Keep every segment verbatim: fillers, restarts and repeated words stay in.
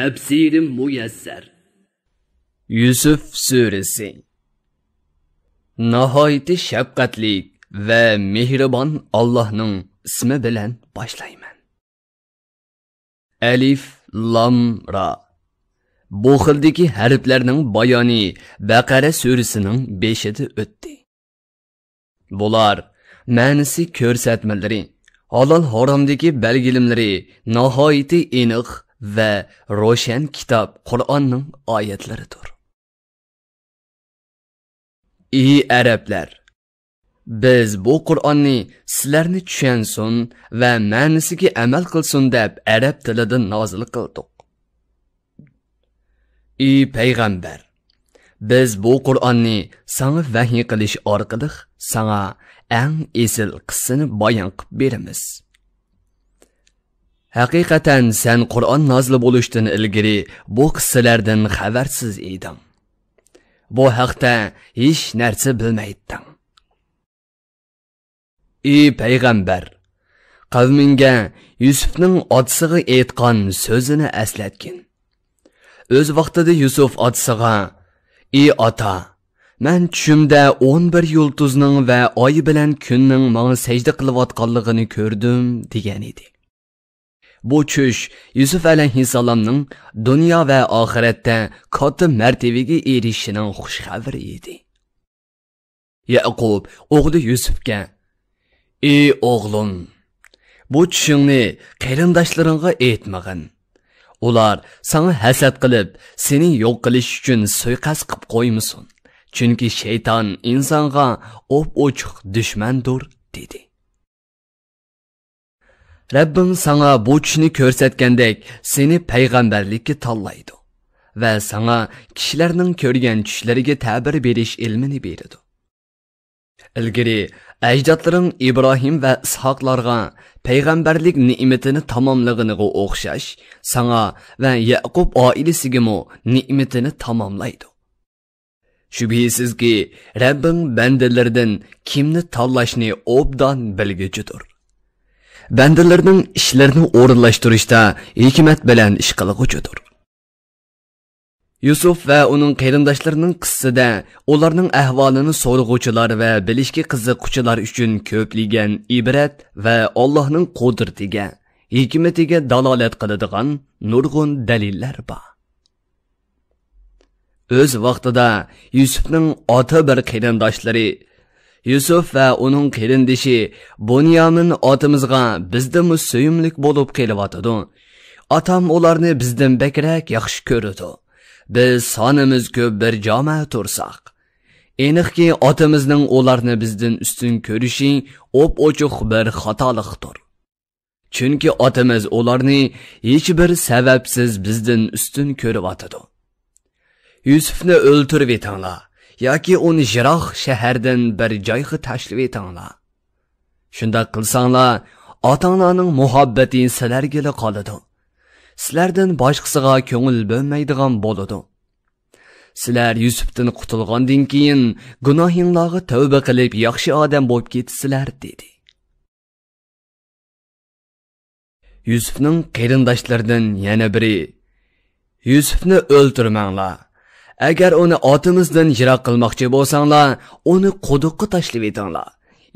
تەپسىرى مۇيەسسەر. يۈسۈف سۈرىسى. ناھايىتى شەپقەتلىك ۋە مېھرىبان ئاللاھنىڭ ئىسمى بىلەن باشلايمەن. ئەلىف، لام، را. بۇ خىلدىكى ھەرپلەرنىڭ بايانى بەقەرە سۈرىسىنىڭ بېشىدا ئۆتتى. بۇلار مەنىسى، كۆرسەتمىلىرى، ھالال-ھارامدىكى بەلگىلىمىلىرى ناھايىتى ئېنىق ۋە روشەن كىتاب قۇرئاننىڭ ئايەتلىرىدۇر. ئى ئەرەبلەر! بىز بۇ قۇرئاننى سىلەرنى چۈشەنسۇن ۋە مەنىسىگە ئەمەل قىلسۇن دەپ ئەرەب تىلىدا نازىل قىلدۇق. ئى پەيغەمبەر! بىز بۇ قۇرئاننى ساڭا ۋەھىي قىلىش ئارقىلىق ساڭا ئەڭ ئېسىل قىسسىنى بايان قىلىپ بېرىمىز. ھەقىقەتەن سەن قۇرئان نازىل بولۇشتىن ئىلگىرى بۇ قىسسىلەردىن خەۋەرسىز ئىدىڭ. بۇ ھەقتە ھېچ نەرسە بىلمەيتتىڭ. ئى پەيغەمبەر! قەۋمىڭگە يۈسۈپنىڭ ئاتىسىغا ئېيتقان سۆزىنى ئەسلەتكىن. ئۆز ۋاقتىدا يۈسۈپ ئاتىسىغا، ئى ئاتا، مەن چۈشۈمدە ئون بىر يۇلتۇزنىڭ ۋە ئاي بىلەن كۈننىڭ ماڭا سەجدە قىلىۋاتقانلىقىنى كۆردۈم، دېگەن ئىدى. بۇ چۈش يۈسۈپ ئەلەيھىسسالامنىڭ دۇنيا ۋە ئاخىرەتتە كاتتا مەرتىۋىگە ئېرىشىشىنىڭ خۇش خەۋىرى ئىدى. يەقۇب ئوغلى يۈسۈپكە، ئى ئوغلۇم! بۇ چۈشۈڭنى قېرىنداشلىرىڭغا ئېيتمىغىن. ئۇلار ساڭا ھەسەت قىلىپ، سېنى يوق قىلىش ئۈچۈن سۇيىقەست قىلىپ قويمىسۇن. چۈنكى شەيتان ئىنسانغا ئوپئوچۇق دۈشمەندۇر، دېدى. رەببىڭ ساڭا بۇ چۈشنى كۆرسەتكەندەك سېنى پەيغەمبەرلىككە تاللايدۇ ۋە ساڭا كىشىلەرنىڭ كۆرگەن چۈشلىرىگە تەبىر بېرىش ئىلمىنى بېرىدۇ. ئىلگىرى ئەجدادلىرىڭ ئىبراھىم ۋە ئىسھاقلارغا پەيغەمبەرلىك نېمىتىنى تاماملىغىنىغا ئوخشاش، ساڭا ۋە يەقۇب ئائىلىسىگىمۇ نېمىتىنى تاماملايدۇ. شۈبھىسىزكى، رەببىڭ بەندىلىرىدىن كىمنى تاللاشنى ئوبدان بىلگۈچىدۇر. بەندىلىرىنىڭ ئىشلىرىنى ئورۇنلاشتۇرۇشتا ھېكمەت بىلەن ئىش قىلغۇچىدۇر. يۈسۈپ ۋە ئۇنىڭ قېرىنداشلىرىنىڭ قىسسىسىدە ئۇلارنىڭ ئەھۋالىنى سورىغۇچىلار ۋە بىلىشكە قىزىققۇچىلار ئۈچۈن كۆپلىگەن ئىبرەت ۋە ئاللاھنىڭ قۇدرىتىگە، ھېكمىتىگە دالالەت قىلىدىغان نۇرغۇن دەلىللەر بار. ئۆز ۋاقتىدا يۈسۈپنىڭ ئاتا بىر قېرىنداشلىرى، يۈسۈپ ۋە ئۇنىڭ قېرىندىشى بۇنيامىن ئاتىمىزغا بىزدىنمۇ سۆيۈملۈك بولۇپ قېلىۋاتىدۇ. ئاتام ئۇلارنى بىزدىن بەكرەك ياخشى كۆرىدۇ. بىز سانىمىز كۆپ بىر جامائەت تۇرساق. ئېنىقكى، ئاتىمىزنىڭ ئۇلارنى بىزدىن ئۈستۈن كۆرۈشى ئوپئوچۇق بىر خاتالىقتۇر. چۈنكى ئاتىمىز ئۇلارنى ھېچبىر سەۋەبسىز بىزدىن ئۈستۈن كۆرۈۋاتىدۇ. يۈسۈپنى ئۆلتۈرۈۋېتىڭلار ياكى ئۇنى يىراق شەھەردىن بىر جايغا تاشلىۋېتىڭلار. شۇنداق قىلساڭلار، ئاتاڭلارنىڭ مۇھەببىتى سىلەرگىلا قالىدۇ. سىلەردىن باشقىسىغا كۆڭۈل بۆلمەيدىغان بولىدۇ. سىلەر يۈسۈپتىن قۇتۇلغاندىن كېيىن، گۇناھىڭلارغا تەۋبە قىلىپ، ياخشى ئادەم بولۇپ كېتىسىلەر، دېدى. يۈسۈپنىڭ قېرىنداشلىرىدىن يەنە بىرى، يۈسۈپنى ئۆلتۈرمەڭلار. ئەگەر ئۇنى ئاتىمىزدىن يىراق قىلماقچى بولساڭلار، ئۇنى قۇدۇققا تاشلىۋېتىڭلار.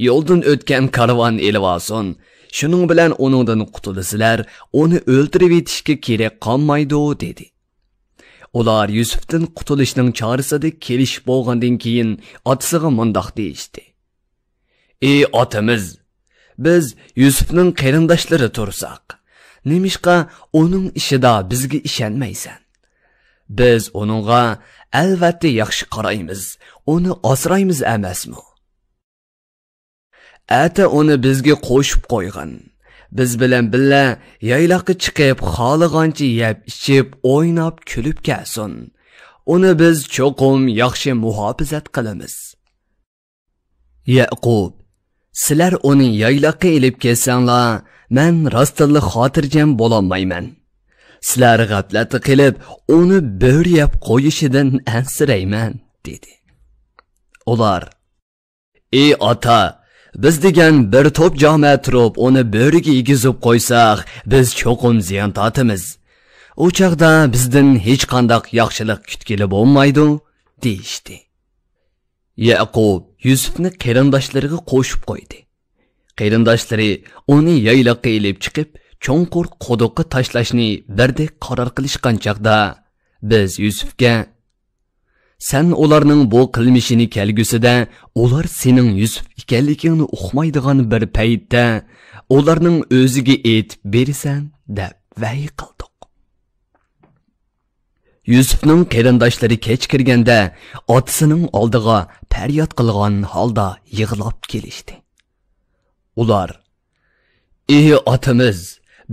يولدىن ئۆتكەن كارۋان ئېلىۋالسۇن. شۇنىڭ بىلەن ئۇنىڭدىن قۇتۇلىسىلەر، ئۇنى ئۆلتۈرۈۋېتىشكە كېرەك قالمايدۇ، دېدى. ئۇلار يۈسۈپتىن قۇتۇلۇشنىڭ چارىسىدە كېلىشىپ بولغاندىن كېيىن، ئاتىسىغا مۇنداق دېيىشتى: ئى ئاتىمىز، بىز يۈسۈپنىڭ قېرىنداشلىرى تۇرساق، نېمىشقا ئۇنىڭ ئىشىدا بىزگە ئىشەنمەيسەن؟ بىز ئۇنىڭغا ئەلۋەتتە ياخشى قارايمىز، ئۇنى ئاسرايمىز ئەمەسمۇ؟ ئەتە ئۇنى بىزگە قوشۇپ قويغىن. بىز بىلەن بىللە يايلاققا چىقىپ، خالىغانچە يەپ ئىچىپ، ئويناپ كۈلۈپ كەلسۇن. ئۇنى بىز چوقۇم ياخشى مۇھاپىزەت قىلىمىز. يەقۇب، سىلەر ئۇنى يايلاققا ئېلىپ كەتسەڭلار، مەن راستتىنلا خاتىرجەم بولالمايمەن. سىلەر غەپلەتتە قېلىپ، ئۇنى بۆرە يەپ قويۇشىدىن ئەنسىرەيمەن، دېدى. ئۇلار، ئى ئاتا، بىز دېگەن بىر توپ جامائەت تۇرۇپ، ئۇنى بۆرىگە يېگۈزۈپ قويساق، بىز چوقۇم زىيان تارتىمىز. ئۇ چاغدا بىزدىن ھېچقانداق ياخشىلىق كۈتكىلى بولمايدۇ، دېيىشتى. يەقۇب يۈسۈپنى قېرىنداشلىرىغا قوشۇپ قويدى. قېرىنداشلىرى ئۇنى يايلاققا ئېلىپ چىقىپ، چوڭقۇر قۇدۇققا تاشلاشنى بىردەك قارار قىلىشقان چاغدا، بىز يۈسۈپكە، «سەن ئۇلارنىڭ بۇ قىلمىشىنى كەلگۈسىدە ئۇلار سېنىڭ يۈسۈپ ئىكەنلىكىڭنى ئۇقمايدىغان بىر پەيتتە ئۇلارنىڭ ئۆزىگە ئېيتىپ بېرىسەن» دەپ ۋەھىي قىلدۇق. يۈسۈپنىڭ قېرىنداشلىرى كەچ كىرگەندە، ئاتىسىنىڭ ئالدىغا پەرياد قىلغان ھالدا يىغلاپ كېلىشتى. ئۇلار، «ئى ئاتىمىز،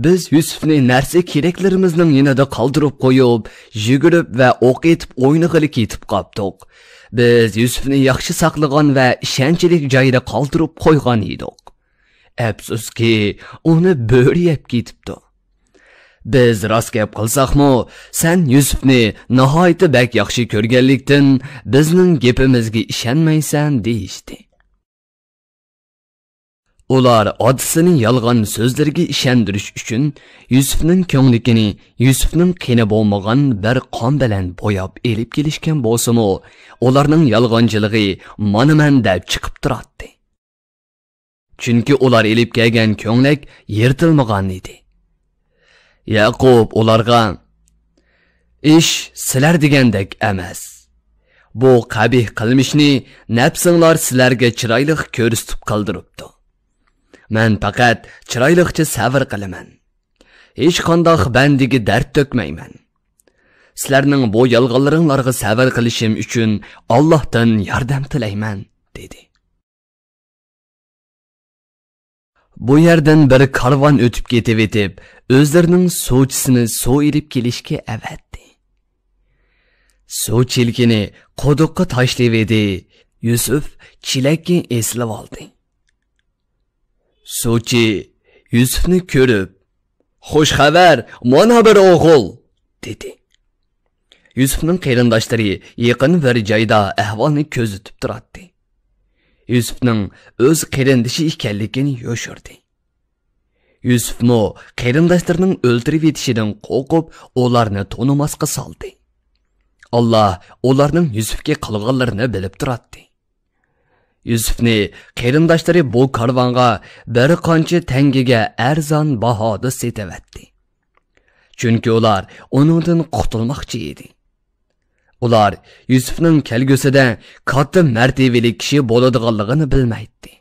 بىز يۈسۈپنى نەرسە-كېرەكلىرىمىزنىڭ يېنىدا قالدۇرۇپ قويۇپ، يۈگۈرۈپ ۋە ئوق ئېتىپ ئوينىغىلى كېتىپ قاپتۇق. بىز يۈسۈپنى ياخشى ساقلىغان ۋە ئىشەنچلىك جايدا قالدۇرۇپ قويغان ئىدۇق. ئەپسۇسكى، ئۇنى بۆرە يەپ كېتىپتۇ. بىز، راست گەپ قىلساقمۇ، سەن يۈسۈپنى ناھايىتى بەك ياخشى كۆرگەنلىكتىن، بىزنىڭ گېپىمىزگە ئىشەنمەيسەن» دېيىشتى. ئۇلار ئاتىسىنى يالغان سۆزلىرىگە ئىشەندۈرۈش ئۈچۈن يۈسۈپنىڭ كۆڭلىكىنى يۈسۈپنىڭ قېنى بولمىغان بىر قان بىلەن بوياپ ئېلىپ كېلىشكەن بولسىمۇ، ئۇلارنىڭ يالغانچىلىقى مانا مەن دەپ چىقىپ تۇراتتى. چۈنكى ئۇلار ئېلىپ كەلگەن كۆڭلەك يىرتىلمىغان ئىدى. يەقۇب ئۇلارغا، «ئىش سىلەر دېگەندەك ئەمەس. بۇ قەبىھ قىلمىشنى نەپسىڭلار سىلەرگە چىرايلىق كۆرسىتىپ قىلدۇرۇپتۇ. مەن پەقەت چىرايلىقچە سەۋر قىلىمەن. ھېچقانداق بەندىگە دەرد تۆكمەيمەن. سىلەرنىڭ بۇ يالغانلىرىڭلارغا سەۋر قىلىشىم ئۈچۈن ئاللاھتىن ياردەم تىلەيمەن» دېدى. بۇ يەردىن بىر كارۋان ئۆتۈپ كېتىۋېتىپ، ئۆزلىرىنىڭ سۇچىسىنى سۇ ئېلىپ كېلىشكە ئەۋەتتى. سۇ چېلىكىنى قۇدۇققا تاشلىۋىدى. يۈسۈپ چېلەككە ئېسىلىۋالدى. سۇچى يۈسۈپنى كۆرۈپ، «خوش خەۋەر، مانا بىر ئوغۇل!» دېدى. يۈسۈپنىڭ قېرىنداشلىرى يېقىن بىر جايدا ئەھۋالنى كۆزىتىپ تۇراتتى. يۈسۈپنىڭ ئۆز قېرىندىشى ئىكەنلىكىنى يوشۇردى. يۈسۈپمۇ قېرىنداشلىرىنىڭ ئۆلتۈرۈۋېتىشىدىن قورقۇپ، ئۇلارنى تونۇماسقا سالدى. ئاللا ئۇلارنىڭ يۈسۈپكە قىلغانلىرىنى بىلىپ تۇراتتى. يۈسۈپنى قېرىنداشلىرى بۇ كارۋانغا بىر قانچە تەڭگىگە ئەرزان باھادا سېتىۋەتتى. چۈنكى ئۇلار ئۇنىڭدىن قۇتۇلماقچى ئىدى. ئۇلار يۈسۈپنىڭ كەلگۈسىدە كاتتا مەرتىۋىلىك كىشى بولىدىغانلىقىنى بىلمەيتتى.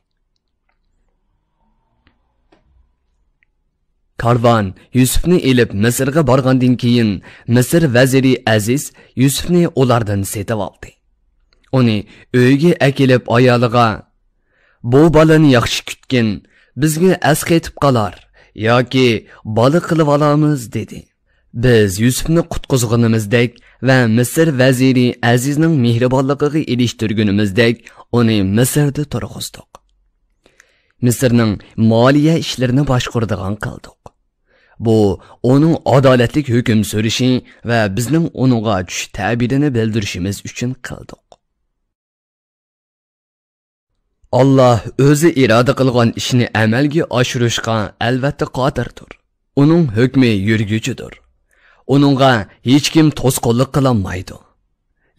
كارۋان يۈسۈپنى ئېلىپ مىسىرغا بارغاندىن كېيىن، مىسىر ۋەزىرى ئەزىز يۈسۈپنى ئۇلاردىن سېتىۋالدى. ئۇنى ئۆيىگە ئەكېلىپ ئايالىغا، «بۇ بالىنى ياخشى كۈتكىن، بىزگە ئەسقېتىپ قالار ياكى بالا قىلىۋالارمىز» دېدى. بىز يۈسۈپنى قۇتقۇزغىنىمىزدەك ۋە مىسىر ۋەزىرى ئەزىزنىڭ مېھرىبانلىقىغا ئېرىشتۈرگىنىمىزدەك، ئۇنى مىسىردا تۇرغۇزدۇق. مىسىرنىڭ مالىيە ئىشلىرىنى باشقۇرىدىغان قىلدۇق. بۇ ئۇنىڭ ئادالەتلىك ھۆكۈم سۈرۈشى ۋە بىزنىڭ ئۇنىڭغا چۈش تەبىرىنى بىلدۈرۈشىمىز ئۈچۈن قىلدۇق. ئاللا ئۆزى ئىرادە قىلغان ئىشنى ئەمەلگە ئاشۇرۇشقا ئەلۋەتتە قادىردۇر. ئۇنىڭ ھۆكمى يۈرگۈچىدۇر. ئۇنىڭغا ھېچكىم توسقۇنلۇق قىلالمايدۇ.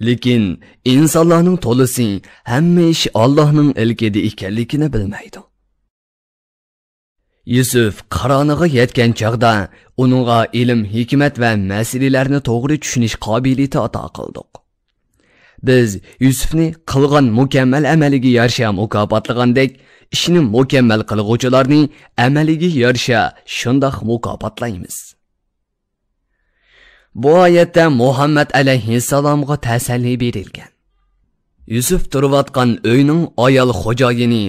لېكىن ئىنسانلارنىڭ تولىسى ھەممە ئىش ئاللانىڭ ئىلكىدە ئىكەنلىكىنى بىلمەيدۇ. يۈسۈپ قارانىغا يەتكەن چاغدا ئۇنىڭغا ئىلىم، ھېكمەت ۋە مەسىلىلەرنى توغرا چۈشىنىش قابىلىيىتى ئاتا قىلدۇق. بىز يۈسۈپنى قىلغان مۇكەممەل ئەمەلىگە يارىشا مۇكاپاتلىغاندەك، ئىشنى مۇكەممەل قىلغۇچىلارنى ئەمەلىگە يارىشا شۇنداق مۇكاپاتلايمىز. بۇ ئايەتتە مۇھەممەد ئەلەيھىسسالامغا تەسەللى بېرىلگەن. يۈسۈپ تۇرۇۋاتقان ئۆينىڭ ئايال خوجايىنى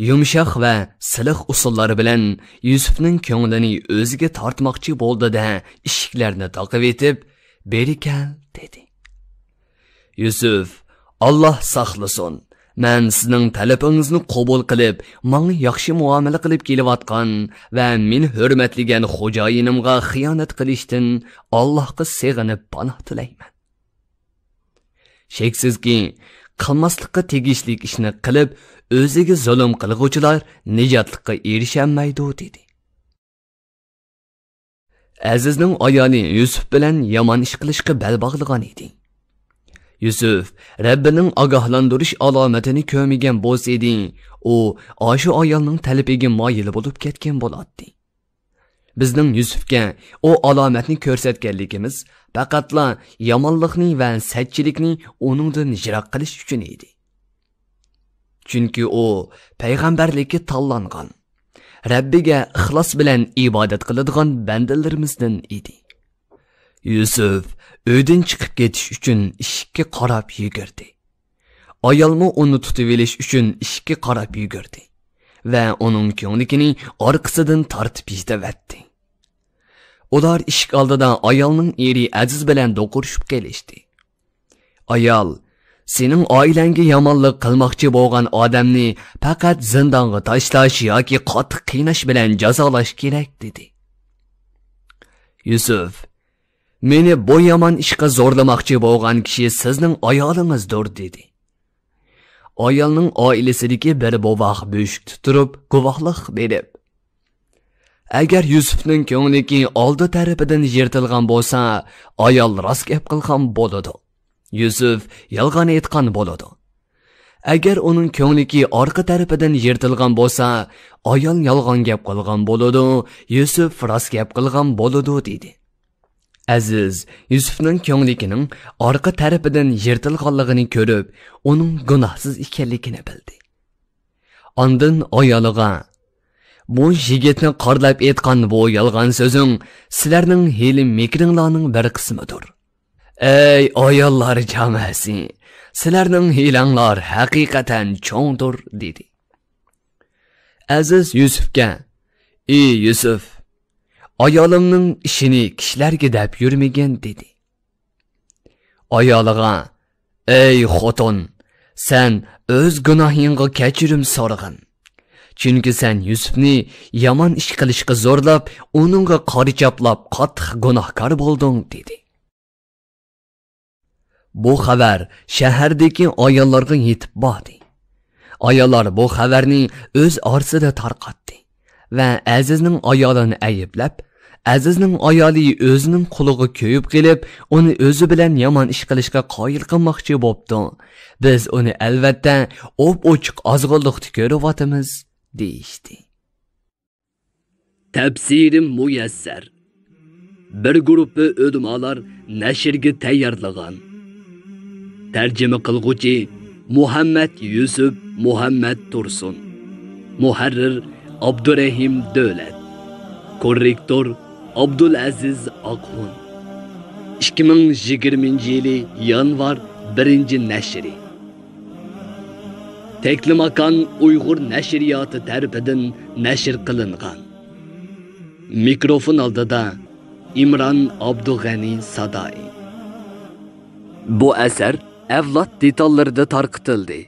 يۇمشاق ۋە سىلىق ئۇسۇللار بىلەن يۈسۈپنىڭ كۆڭلىنى ئۆزىگە تارتماقچى بولدى-دە، ئىشىكلەرنى تاقىۋېتىپ، «بېرىكەل» دېدى. يۈسۈپ، «ئاللا ساقلىسۇن، مەن سىزنىڭ تەلىپىڭىزنى قوبۇل قىلىپ، ماڭا ياخشى مۇئامىلە قىلىپ كېلىۋاتقان ۋە مېنى ھۆرمەتلىگەن خوجايىنىمغا خىيانەت قىلىشتىن ئاللاغا سېغىنىپ پاناھ تىلەيمەن. شەكسىزكى، قىلماسلىققا تېگىشلىك ئىشنى قىلىپ، ئۆزىگە زۇلۇم قىلغۇچىلار نىجاتلىققا ئېرىشەلمەيدۇ» دېدى. ئەزىزنىڭ ئايالى يۈسۈپ بىلەن يامان ئىش قىلىشقا بەل باغلىغان ئىدى. يۈسۈپ رەببىنىڭ ئاگاھلاندۇرۇش ئالامىتىنى كۆرمىگەن بولسىدى، ئۇ ئاشۇ ئايالنىڭ تەلىپىگە مايىل بولۇپ كەتكەن بولاتتى. بىزنىڭ يۈسۈپكە ئۇ ئالامەتنى كۆرسەتكەنلىكىمىز پەقەتلا يامانلىقنى ۋە سەتچىلىكنى ئۇنىڭدىن يىراق قىلىش ئۈچۈن ئىدى. چۈنكى ئۇ پەيغەمبەرلىككە تاللانغان، رەببىگە ئىخلاس بىلەن ئىبادەت قىلىدىغان بەندىلىرىمىزدىن ئىدى. يۈسۈپ ئۆيدىن چىقىپ كېتىش ئۈچۈن ئىشىككە قاراپ يۈگۈردى. ئايالمۇ ئۇنى تۇتۇۋېلىش ئۈچۈن ئىشىككە قاراپ يۈگۈردى ۋە ئۇنىڭ كۆڭلىكىنى ئارقىسىدىن تارتىپ يېتىۋەتتى. ئۇلار ئىشىك ئالدىدا ئايالنىڭ ئېرى ئەزىز بىلەن دوقۇرۇشۇپ قېلىشتى. ئايال، سېنىڭ ئائىلەڭگە يامانلىق قىلماقچى بولغان ئادەمنى پەقەت زىندانغا تاشلاش ياكى قاتتىق قىيناش بىلەن جازالاش كېرەك، دېدى. يۈسۈپ، مېنى بۇ يامان ئىشقا زورلىماقچى بولغان كىشى سىزنىڭ ئايالىڭىزدۇر، دېدى. ئايالنىڭ ئائىلىسىدىكى بىر بوۋاق بۆشۈكتە تۇرۇپ گۇۋاھلىق بېرىپ، ئەگەر يۈسۈپنىڭ كۆڭلىكى ئالدى تەرىپىدىن يىرتىلغان بولسا، ئايال راست گەپ قىلغان بولىدۇ. يۈسۈپ يالغان ئېيتقان بولىدۇ. ئەگەر ئۇنىڭ كۆڭلىكى ئارقا تەرىپىدىن يىرتىلغان بولسا، ئايال يالغان گەپ قىلغان بولىدۇ، يۈسۈپ راست گەپ قىلغان بولىدۇ، دېدى. ئەزىز يۈسۈپنىڭ كۆڭلىكىنىڭ ئارقا تەرىپىدىن يىرتىلغانلىقىنى كۆرۈپ، ئۇنىڭ گۇناھسىز ئىكەنلىكىنى بىلدى. ئاندىن ئايالىغا، بۇ يىگىتنى قارىلاپ ئېيتقان بۇ يالغان سۆزۈڭ سىلەرنىڭ ھىيلە مىكرىڭلارنىڭ بىر قىسمىدۇر. ئەي ئاياللار جامەسى، سىلەرنىڭ ھىيلەڭلار ھەقىقەتەن چوڭدۇر، دېدى. ئەزىز يۈسۈپكە، ئى يۈسۈپ، ئايالىمنىڭ ئىشىنى كىشىلەرگە دەپ يۈرمىگىن، دېدى. ئايالىغا، ئەي خوتۇن، سەن ئۆز گۇناھىڭغا كەچۈرۈم سورىغىن. چۈنكى سەن يۈسۈپنى يامان ئىش قىلىشقا زورلاپ، ئۇنىڭغا قارا چاپلاپ، قاتتىق گۇناھكار بولدۇڭ، دېدى. بۇ خەۋەر شەھەردىكى ئاياللارغا يېتىپ باردى. ئاياللار بۇ خەۋەرنى ئۆز ئارىسىدا تارقاتتى ۋە ئەزىزنىڭ ئايالىنى ئەيىبلەپ، ئەزىزنىڭ ئايالى ئۆزىنىڭ قۇلىغا كۆيۈپ قېلىپ، ئۇنى ئۆزى بىلەن يامان ئىش قىلىشقا قايىل قىلماقچى بوپتۇ. بىز ئۇنى ئەلۋەتتە ئوپئوچۇق ئازغۇنلۇقتا كۆرۈۋاتىمىز، دېيىشتى. تەپسىرى مۇيەسسەر. بىر گۇرۇپپا ئۆلىمالار نەشرگە تەييارلىغان. تەرجىمە قىلغۇچى مۇھەممەد يۈسۈپ مۇھەممەد تۇرسۇن. مۇھەررىر ئابدۇرېھىم دۆلەت. كوررېكتور ئابدۇلئەزىز ئاقخۇن. ئىككى مىڭ يىگىرمىنچى يىلى يانۋار بىرىنچى نەشرى. تەكلىماكان ئۇيغۇر نەشرىياتى تەرىپىدىن نەشر قىلىنغان. مىكروفون ئالدىدا ئىمران ئابدۇغەنى سادائى. بۇ ئەسەر ئەۋلاد دېتاللىرىدا تارقىتىلدى.